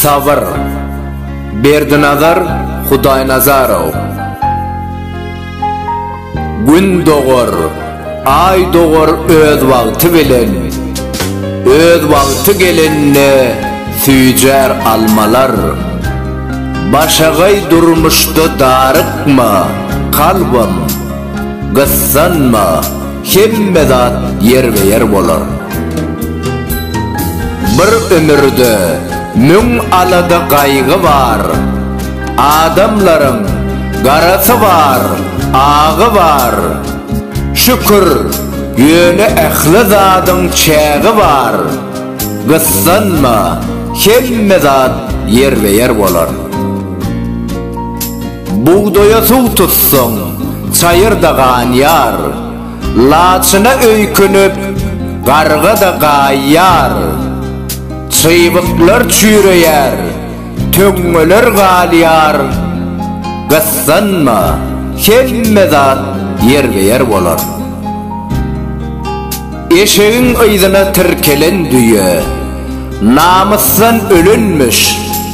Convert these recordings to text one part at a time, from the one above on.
Sabyr, Berdinazar Hudaýnazarow. Gün dogar, Aý dogar öz wagty bilen, Öz wagty gelende süýjär almalar. Başagaý durmuşda darykma, kalbym, Gyssanma, hemme zat ýerbe-ýer bolar. Bir ömürde müň alada-gaýgy bar, Adamlaryň garasy bar, agy bar. Şükür, ýöne ähli zadyň çägi bar. Gyssanma, hemme zat ýerbe-ýer bolar. Bugdaýa suw tutsaň, çaýyr-da ganýar. Laçyna öýkünip, garga-da gaýýar. Çybyklar çüýreýär. Töňňeler galýar, gyssanma, hemme zat ýerbe-ýer bolar. Eşegiň yzyna tirkelen düýe, namysdan ölenmiş,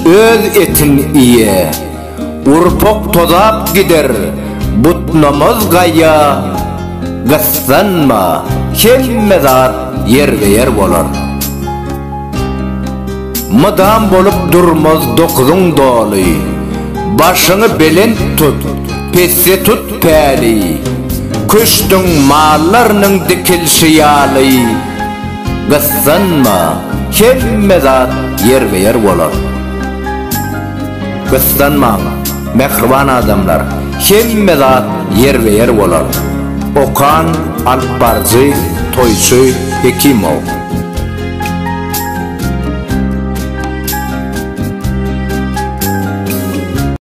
öz etin iýe. Urpak tozap gider, butnamaz gaýa, gyssanma, hemme zat ýerbe-ýer bolar. Mydam bolup durmaz dokuzyň doly, Başyňy belent tut, pesde tut päli, Küşdüň mallarynyň dikilşi ýaly, Gyssanma, hemme zat ýerbe-ýer bolar. Gyssanmaň, mähriban adamlar, hemme zat ýerbe-ýer bolar. Okan, alypbaryjy, Toýçy Hekimow.